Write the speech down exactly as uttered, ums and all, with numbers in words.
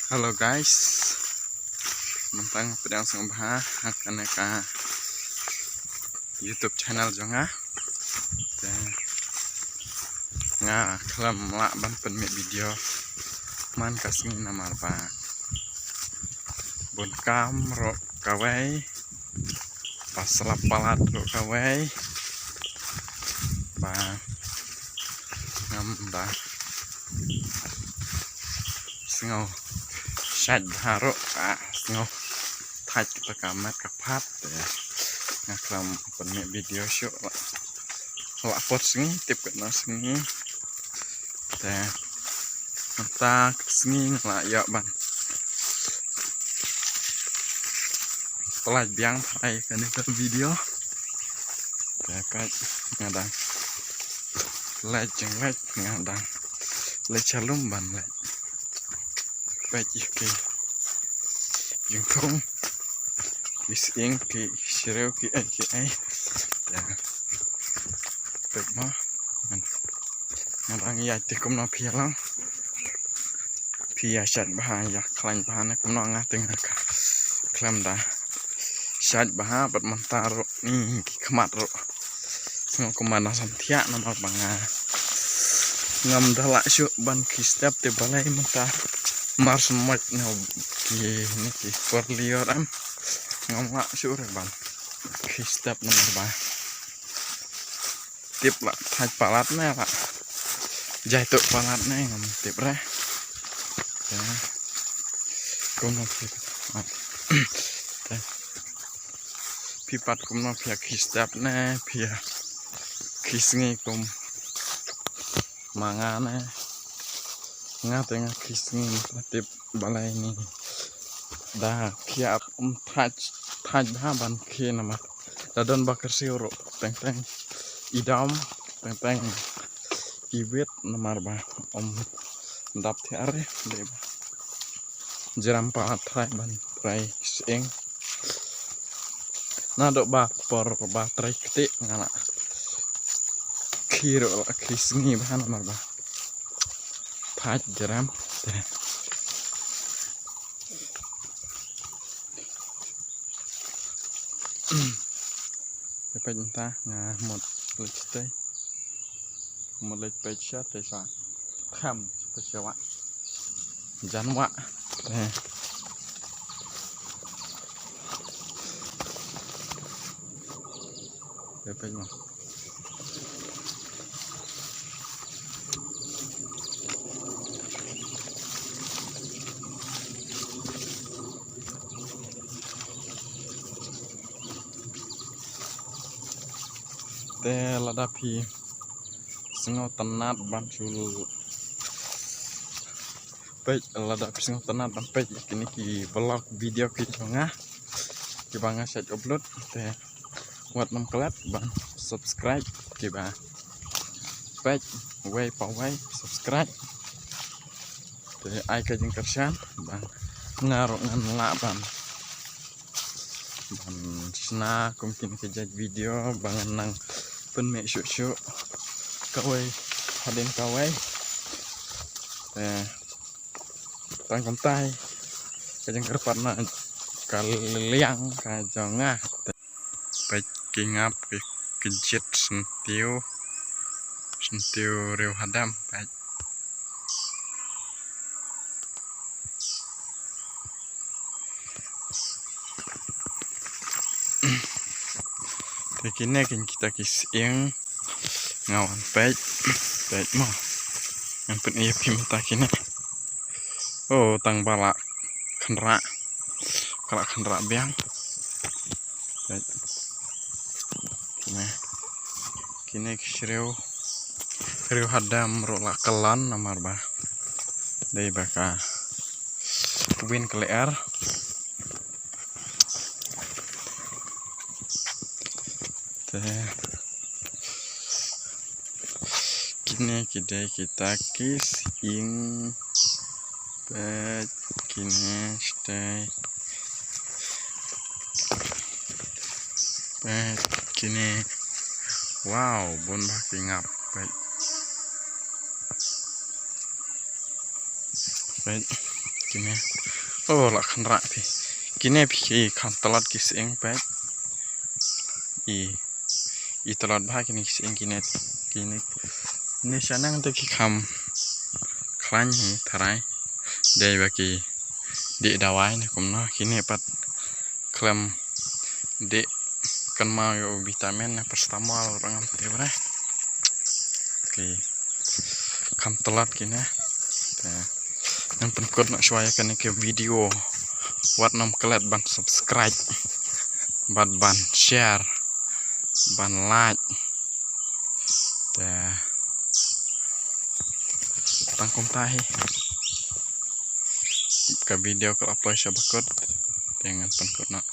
Hello guys. Mynta nga pdiang sngewbha ha kane ka YouTube channel jong nga. Te nga khlem lah ban pynmih video man ka sngi namar ba bun kam ruh kawei, ba slap palat ruh kawei, ba ngam da sngew shait bha ruh, ka sngew thait kata ka met ka phad. Te nga khlem pynmih video shuh. La, la por sngi, tip katno sngi. Te mynta ka sngi nga la ïoh ban pynlait biang trai kane ka video. Te peit nga dang leit, jong leit nga dang leit sha lum ban leit. Peit ïa ki jingthung, ki sying, ki shriew, ki ei ki ei. Te peit mo, nga dang ïaid te kumno phi ïa long. Phi ïa shait bha, ïa khlaiñ bha ne kumno? Nga te nga khlem da shait bha, bad mynta ruh, mm, ki khmat ruh sngew kumba na samthiah namar ba nga ngam da lah shuh ban khie step. Te balei mynta mar smoit ne ki, ne ki por lior em, ngam lah shuh re ban khie step namar ba tip la thait palat ne la jai tuk palat ne ngam tip re. Te kumno phi, te phi pat kumno, phi ïa khie step ne phi ïa khie sngi kum ma nga ne? Nga te nga khie sngi, mynta tip balei ni da khie ap, um thait, thait bha ban khie namar da don ba kyrsiew ruh teng teng i dam, teng teng i wit namar ba um dap thiah re, dei ba jram palat trai ban trai sying. Naduh ba por ba trai ktieh nga la khie ruh la khie sngi bha namar ba thait jram. Te te peit mynta nga mut leit shatei, mut leit peit shatei sha them, shatei sha wah, jan wah. Te te peit mo. Te lada phi sngewtynnat ban shu peit, lada phi sngewtynnat ban peit ïa kine ki vlog video ki jong nga kiba nga shait upload, te wat nym klet ban subscribe, kiba peit wei pa wei subscribe. Te ai ka jingkyrshan ba nga ruh ngan lah ban ban shna kum kine ki jait video ba ngan nang pynmih shuh shuh kawei hadien kawei. Eh, tang kumtai ka jingkyrpad na ka liang ka jong nga. Peit ki ngap ki kjit syntiew, syntiew riew hadam, peit. Te kine kin kita ki sying nga wan peit, peit mo. Ngan pyni ïa phi mynta kine. Oh, tang ba la kynrah, ka la kynrah biang. Peit. Kine, kine ki shriew, shriew hadam ruh la kyllon namar ba dei ba ka win ka lyer. Te kine ki dei kita ki sying. Peit kine, shatei. Peit kine. Wow, bun bha ki ngap, peit. Peit. Kine. Oh, la khan rak phi. Kine phi ki kham tlot ki sying pek. I, i tlot bha kine ki sying kine. Kine. Ne shanang te ki kham khlaiñ hi tharai. Dei ba ki dih dawai ne kumno kine pat khlem dih kynmaw ïa u vitamin ne paracetamol rangam te bre. Ki kham tlot kine. Te ngan pynkut noh shuwa ïa kane ka video. Wat nym klet ban subscribe bad ban share ban like. Te tang kumta hi. Ka video ka la poi sha ba kut. Te ngan pynkut noh.